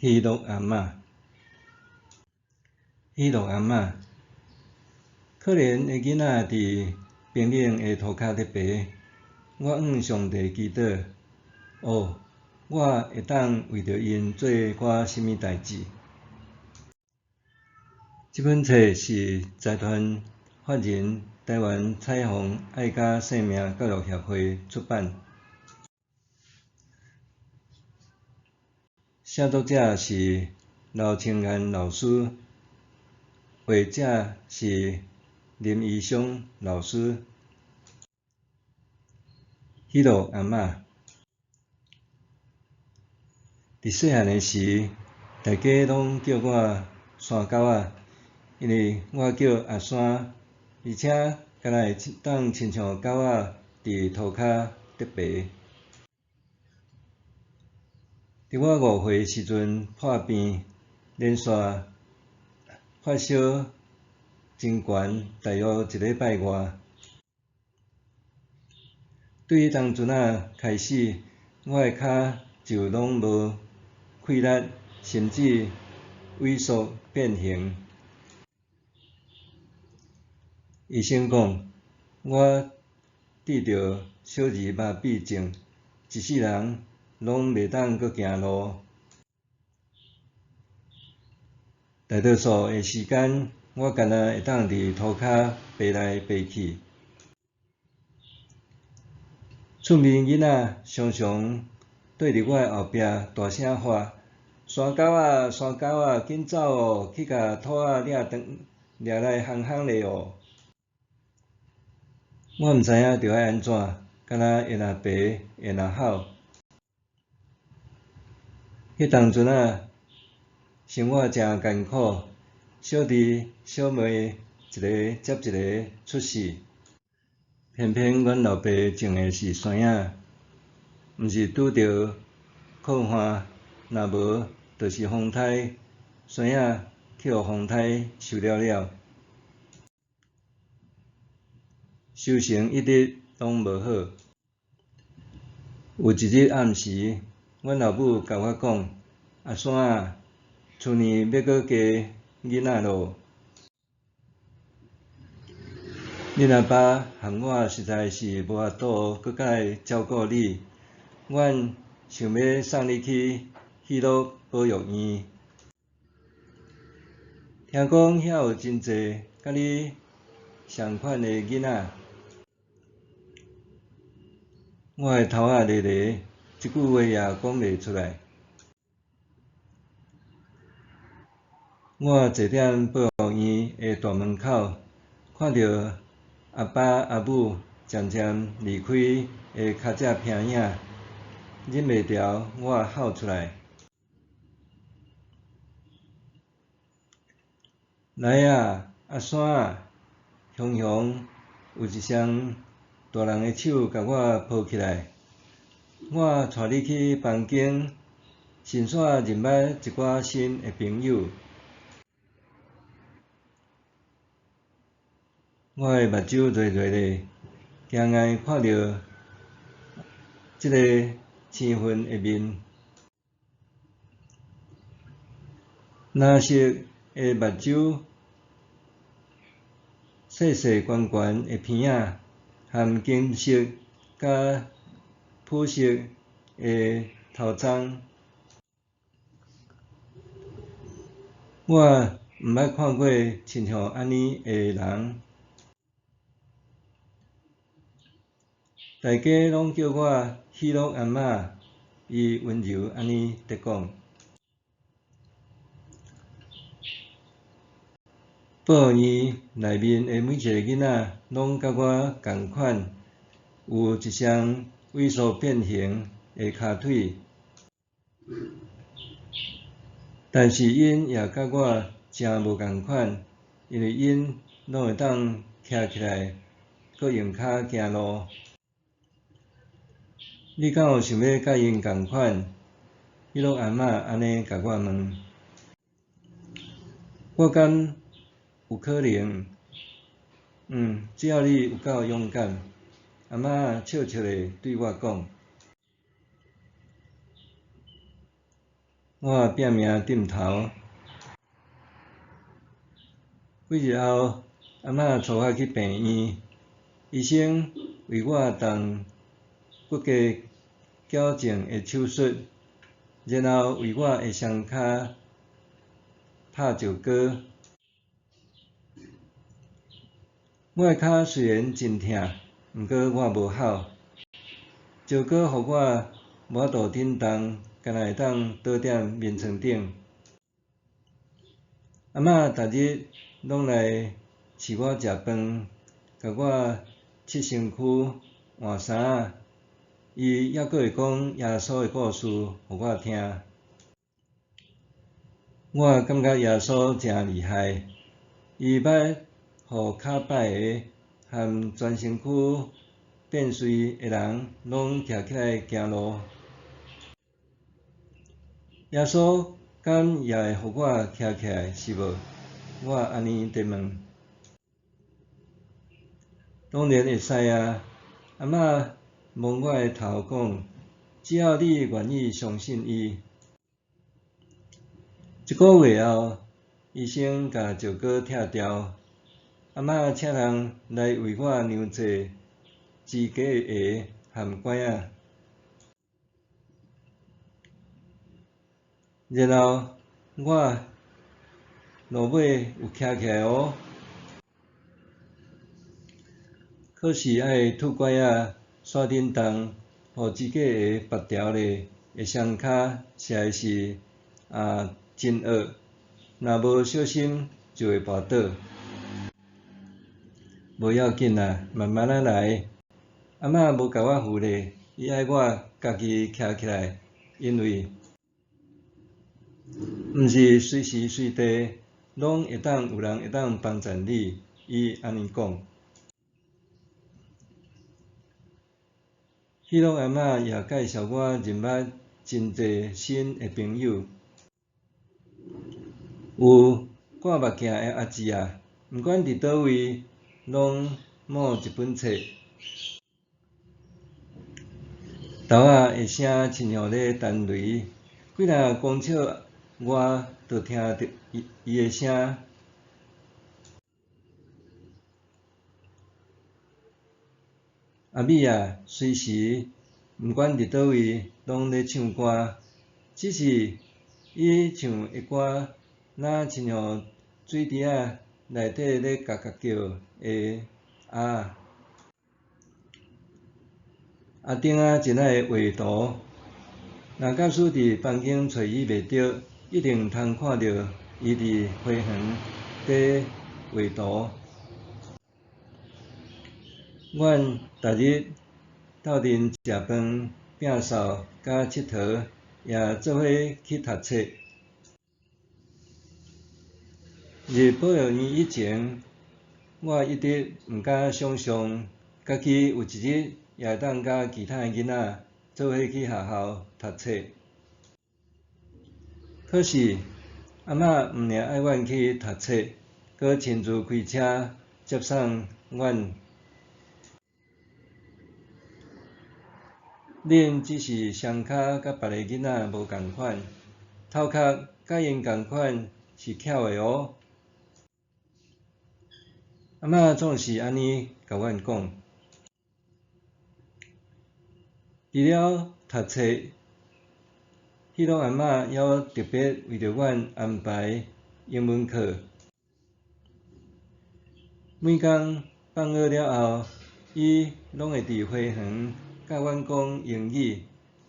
喜樂阿嬤，喜樂阿嬤，可憐的囡仔佇冰冷的塗跤咧爬，我向上帝祈禱，哦，我會當為著𪜶做寡啥物代誌？這本冊是財團法人台灣彩虹愛佮生命教育協會出版，寫作者是劉清彥老師，畫者是林怡崧老師。喜樂阿嬤，佇細漢的時，大家攏叫我山狗仔，因為我叫阿山，而且敢若會當親像狗仔佇塗跤咧爬。佇我5歲時陣破病，連續發燒真懸，大約一禮拜外。對彼當陣仔開始，我的跤就攏無氣力，甚至萎縮變形。醫生講，我得著小兒麻痹症，一世人攏袂當閣行路。大多數的時間，我干焦會當佇塗跤爬來爬去。厝邊囡仔常常對佇我的後壁大聲喊：山狗仔，山狗仔，緊走哦，去共兔仔掠轉掠來烘烘咧哦！我毋知影著愛按怎，干焦會若爬，會若吼。彼當陣仔，生活誠艱苦，小弟小妹一个接一个出世。偏偏阮老爸種的是山仔，毋是拄著洘旱，若無就是風颱，山仔去予風颱收了了，收成一直攏無好。有一日暗時，阮老母共我講：阿山啊，出年欲閣加囡仔囉。恁阿爸和我實在是無法度閣較來照顧你，阮想欲送你去喜樂保育院。聽講遐有真濟佮你仝款的囡仔。我的頭仔咧咧，一句話也講袂出來。我坐佇保育院的大門口，看著阿爸阿母漸漸離開的跤跡鼻影，忍袂牢，我哭出來。來啊，阿山啊！雄雄有一雙大人的手共我抱起來，我帶你去房間，順紲認捌一寡新的朋友。我的目睭熱熱的，驚訝看著這个生份的面，藍色的目睭，細細懸懸的鼻仔，含金色佮殕色的頭鬃。我毋捌看過親像按呢的人。大家攏叫我喜樂阿嬤，伊溫柔按呢佇講。保育院內面的每一個囡仔攏佮我仝款，有一雙萎縮變形的跤腿，但是𪜶也佮我誠無仝款，因為𪜶攏會當徛起來，閣用跤行路。你敢有想欲佮𪜶仝款？喜樂阿嬤按呢共我問。我敢有可能？嗯，只要你有夠勇敢。阿嬤笑笑的對我講。我拚命點頭。幾日後，阿嬤帶我去病院，醫生為我動骨骼矯正的手術，然後為我的雙跤拍石膏。我的跤雖然真疼，毋過我無哭。石膏予我無法度振動，干焦會當倒踮眠床頂。阿嬤逐日攏來飼我食飯，共我拭身軀、換衫仔。伊猶閣會講耶穌的故事予我聽。我感覺耶穌誠厲害，伊捌予跤擺的和全身軀變碎的人攏徛起來行路。耶穌敢也會予我徛起來是無？我按呢咧問。當然會使啊！阿嬤摸我的頭講：只要你願意相信伊。一个月後，醫生共石膏拆掉，阿嬤請人來為我量制支架的鞋和拐仔，然後我落尾有徛起來哦。可是愛脫拐仔、煞振動，予支架鞋拔掉咧的雙跤實在是啊真僫，若無小心就會跋倒。無要緊啦，慢慢仔來。阿嬤無共我扶咧，伊愛我家己徛起來，因為毋是隨時隨地攏會當有人會當幫贊你，伊按呢講。彼攏阿嬤也介紹我認捌真濟新的朋友，有掛目鏡的阿姊仔，毋管佇佗位，攏摸一本冊。豆仔的聲親像咧彈雷，幾若公尺外就聽著伊伊的聲。阿美仔隨時毋管佇佗位攏咧唱歌，只是伊唱的歌若親像水池仔內底咧嘎嘎叫的鴨仔。阿丁仔真愛畫圖，若假使佇房間揣伊袂著，一定通看著伊佇花園佇畫圖。阮逐日鬥陣食飯、摒掃佮𨑨迌，也做伙去讀冊。入保育院以前，我一直毋敢想像家己有一日也會當佮其他的囡仔做伙去學校讀冊。可是阿嬤毋爾愛阮去讀冊，閣親自開車接送阮。恁只是雙跤佮別个囡仔無仝款，頭殼佮𪜶仝款是巧的哦。阿嬤總是按呢共阮講。除了讀冊，彼攏阿嬤猶特別為著阮安排英文課。每工放學了後，伊攏會佇花園教阮講英語、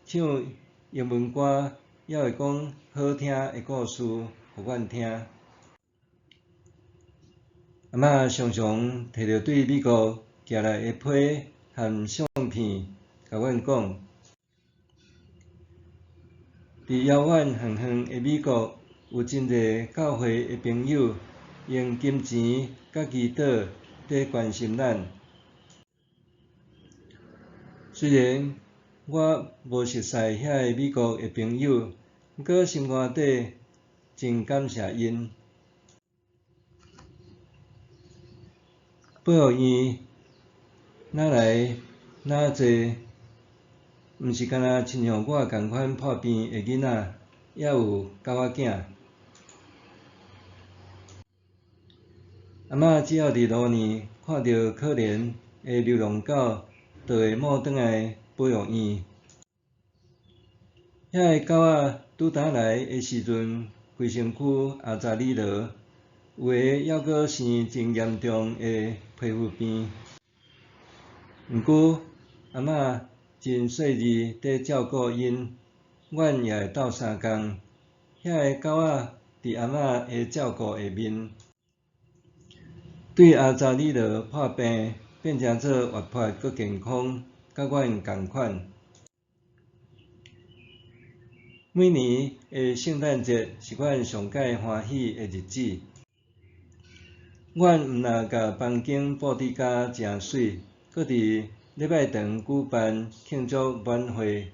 唱英文歌，猶會講好聽的故事予阮聽。阿嬤常常提著對美國寄來的批和相片，共阮講，佇遙遠遠遠的美國，有真濟教會的朋友用金錢佮祈禱咧關心咱。雖然我無熟似遐个美國的朋友，毋過心肝底真感謝𪜶。保育院若來若濟，毋是干焦親像我仝款破病的囡仔。猶有狗仔囝。阿嬤只要佇路呢看著可憐的流浪狗，就會摸轉來保育院。遐个狗仔拄呾來的時陣，規身軀阿雜裡羅，有的猶閣生真嚴重的皮膚病。毋過阿嬤真細膩佇照顧𪜶，阮也會鬥相共。遐个狗仔佇阿嬤的照顧下面，對阿雜裡羅破病變成做活潑閣健康，佮阮仝款。每年的聖誕節是阮上蓋歡喜的日子。阮毋若共房間布置甲誠媠，閣佇禮拜堂舉辦慶祝晚會。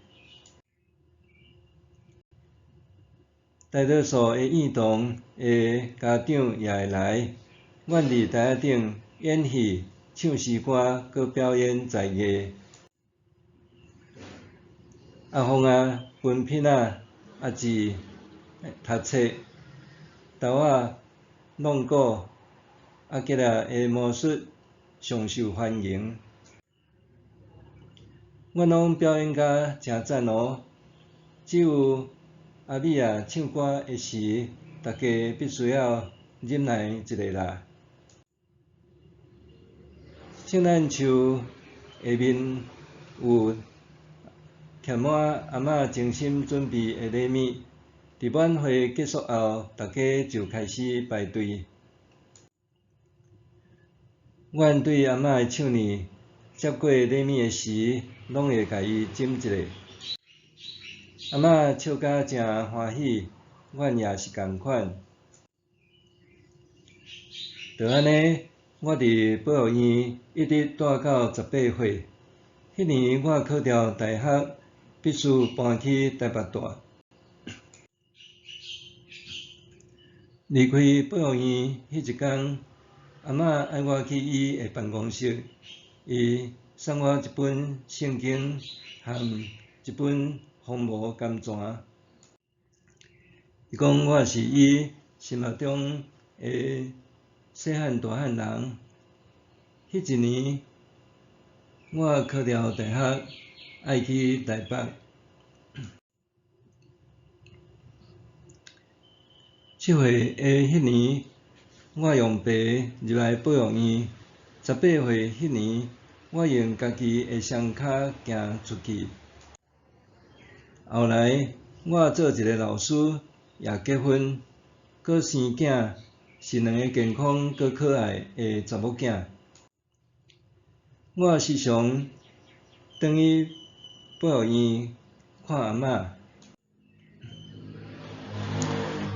大多數的院童的家長也會來。阮佇台仔頂演戲、唱詩歌，閣表演才藝。阿鳳仔、文品仔、阿志讀冊、豆仔弄鼓、阿吉仔的魔術上受歡迎。阮攏表演甲誠讚哦！只有阿美仔唱歌的時，大家必須要忍耐一下啦。聖誕樹下面有貼滿阿嬤精心準備的禮物。佇晚會結束後，大家就開始排隊。阮對阿嬤的手呢接過禮物的時，攏會共伊枕一下。阿嬤笑甲誠歡喜，阮也是仝款。就按呢，我佇保育院一直蹛到18歲。彼年我考著大學，必須搬去台北蹛。離開保育院彼一工，阿嬤愛我去伊的辦公室，伊送我一本聖經和一本風無甘泉。伊講我是伊心目中的細漢大漢人。彼一年，我考著大學，愛去台北。7歲的彼年，我用爸入來保育院。18歲彼年，我用家己的雙跤行出去。後來，我做一个老師，也結婚，閣生囝，是兩个健康閣可愛的查某囝。我時常轉去保育院看阿嬤。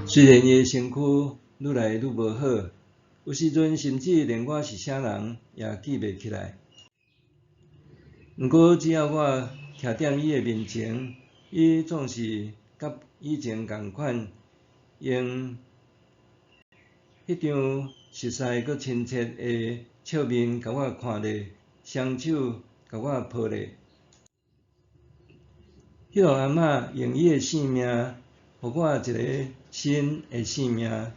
雖然伊的身軀愈來愈無好，有時陣甚至連我是啥人也記袂起來。毋過只要我徛踮伊的面前，伊總是佮以前仝款，用彼張熟似閣親切的笑面共我看咧，雙手共我抱咧。彼落阿嬤用伊的性命，予我一个新的生命。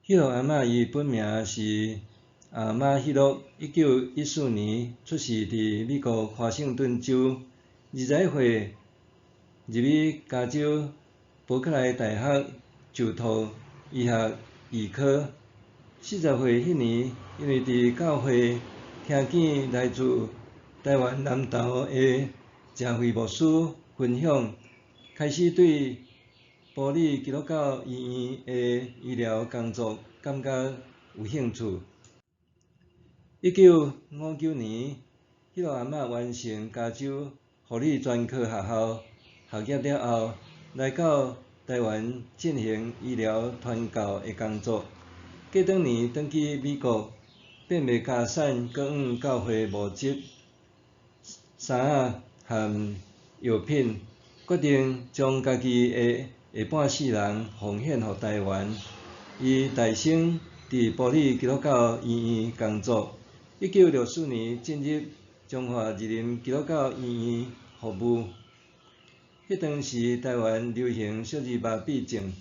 彼落阿嬤伊本名是阿瑪彼洛，1914年出世佇美國華盛頓州，21歲入去加州伯克萊大學就讀醫學預科。40歲彼年，因為佇教會聽見來自台灣南投的鄭慧牧師分享，開始對埔里基督教醫院的醫療工作感覺有興趣。1959年，彼落阿嬤完成加州護理專科學校學業了後，來到台灣進行醫療傳教的工作。過轉年轉去美國，變賣家產，閣向教會募集衫仔和藥品，決定將家己的下半世人奉獻予台灣。伊大生佇埔里基督教醫院工作，1964年進入彰化二林基督教医院服务。彼当时台湾流行小儿麻痹症，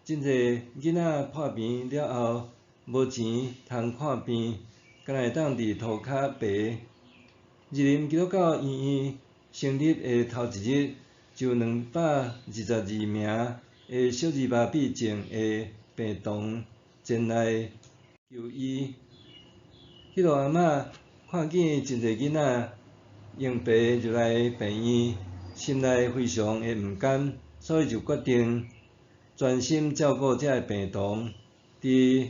真濟囡仔破病了後無錢通看病，干焦會當佇塗跤爬。二林基督教醫院成立的頭一日，就222名的小兒麻痹症的病童前來求醫。彼落阿嬤看見真濟囡仔用爬入來病院，心內非常的毋甘，所以就決定專心照顧這个病童。佇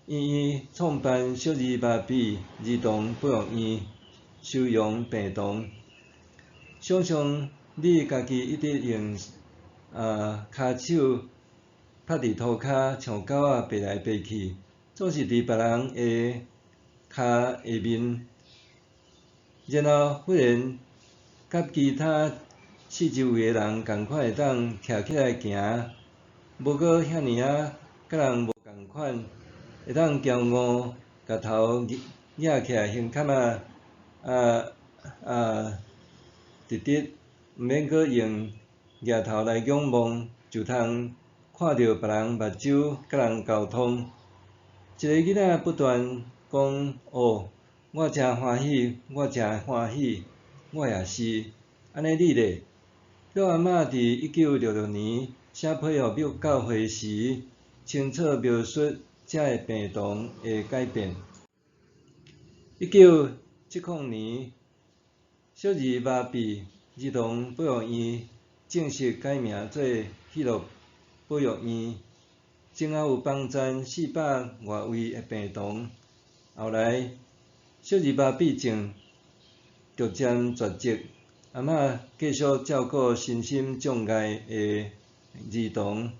醫院創辦小兒麻痹兒童保育院，收容病童。想像你家己一直用跤手拍佇塗跤，像狗仔爬來爬去，總是佇別人的跤下面，然後忽然佮其他四周圍的人仝款會當徛起來行，無閣遐爾仔佮人無仝款，會當驕傲，共頭舉起來胸坎仔直直，毋免閣用額頭來仰望，就通看著別人目睭，佮人溝通。一個囡仔不斷講：哦，我誠歡喜，我誠歡喜，我也是。按呢你咧？彼阿嬤佇1966年寫批予教會時，清楚描述這个病童的改變。1970年，小兒麻痹兒童保育院正式改名做喜樂保育院，前後有幫贊400外位的病童。後來，小兒麻痹症逐漸絕跡，阿嬤繼續照顧身心障礙的兒童。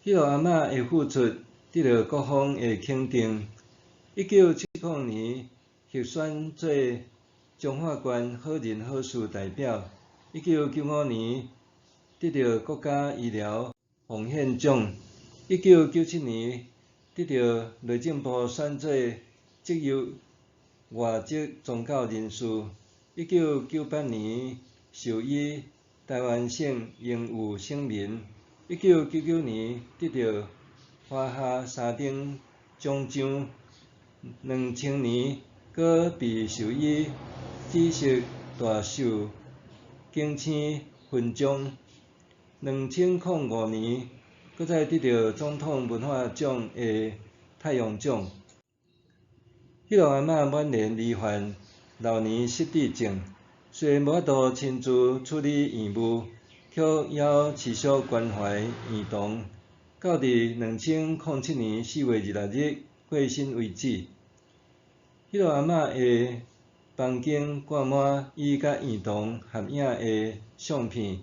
彼落阿嬤的付出得到各方的肯定。1970年，獲選做彰化縣好人好事代表。1995年，得到國家醫療奉獻獎。1997年，得到內政部選做職業外籍宗教人士。1998年，授予臺灣省榮譽省民。1999年，得到華夏三等獎章。2000年，閣被授予紫色大綬景星勳章。2005年，閣再得到總統文化獎的太陽獎。彼落阿嬤晚年罹患老年失智症，雖然無法度親自處理院務，卻猶持續關懷院童，到佇2007年4月26日過身為止。彼落阿嬤的房間掛滿伊佮院童合影的相片，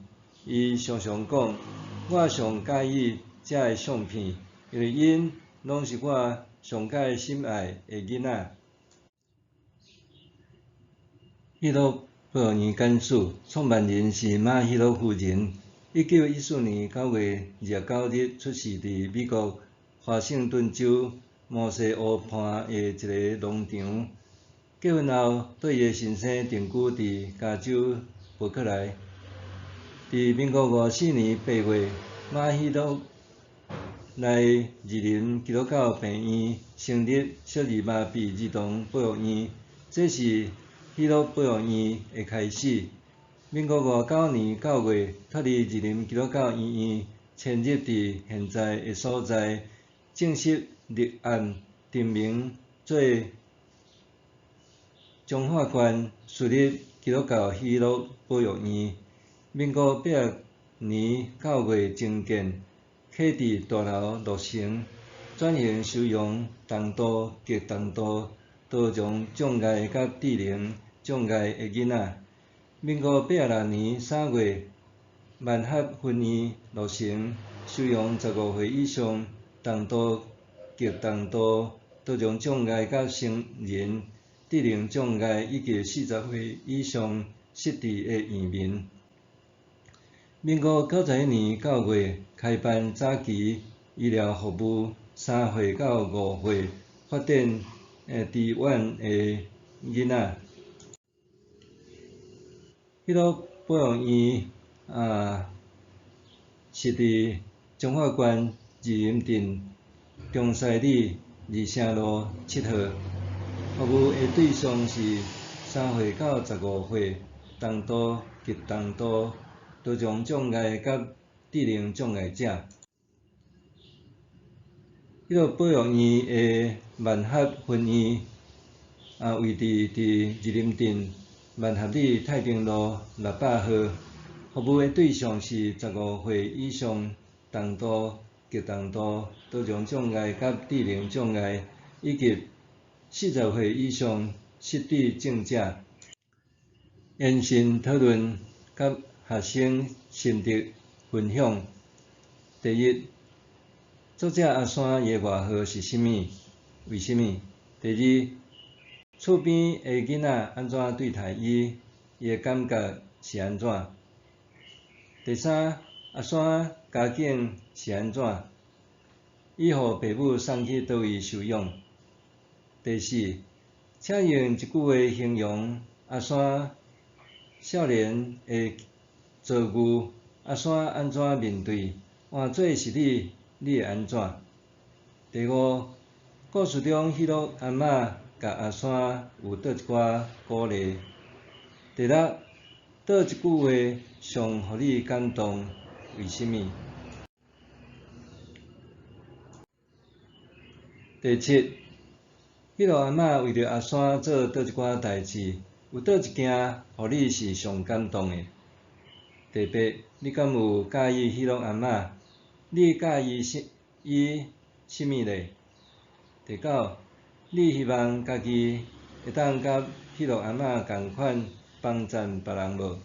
伊常常講：我上佮意這个相片，因為𪜶攏是我上蓋心愛的囡仔。喜樂保育院簡史，創辦人是馬喜樂夫人。1914年9月29日出世佇美國華盛頓州摩西湖畔的一个農場。結婚後，綴伊的先生定居佇加州伯克萊。佇民國54年8月，馬喜樂來二林基督教病院成立小兒麻痹兒童保育院，這是喜樂保育院的開始。民國59年9月，脫離二林基督教醫院，遷入佇現在的所在，正式立案定名做彰化縣私立基督教喜樂保育院。民國80年9月重建，啟智大樓落成，轉型收容重度、極重度多重障礙佮智能障礙的囡仔。民國86年3月，萬合分院落成，收容15歲以上重度、極重度多重障礙佮成人智能障礙以及40歲以上失智的移民。民國91年9月開辦早期醫療服務，3歲到5歲發展遲緩的囡仔。彼落保育院，设伫彰化县二林镇中西里二城路7号，服务的对象是3岁到15岁重度、极重度多重障碍佮智能障碍者。彼落保育院的万合分院，位置伫二林镇万合里太平路600号，服务的对象是15岁以上重度、极重度多重障碍佮智能障碍，以及40岁以上失智症者。延伸讨论佮学生心得分享。第一，作者阿山伊的外号是啥物？为啥物？第二，厝边的囡仔按怎对待伊？伊的感觉是按怎？第三，阿山家境是按怎？伊予爸母送去佗位收养？第四，请用一句话形容阿山少年的遭遇，阿山按怎面对？换做是你，你会按怎？第五，故事中彼落阿嬷共阿山有佗一寡鼓励？第六，佗一句话上予你感动？为啥物？第七，彼落阿嬷为著阿山做佗一寡代誌？有佗一件予你是上感动的？第八，你敢有佮意彼落阿嬷？你佮意啥伊啥物咧？第九，你希望家己会当佮彼落阿嬷仝款帮赞别人无？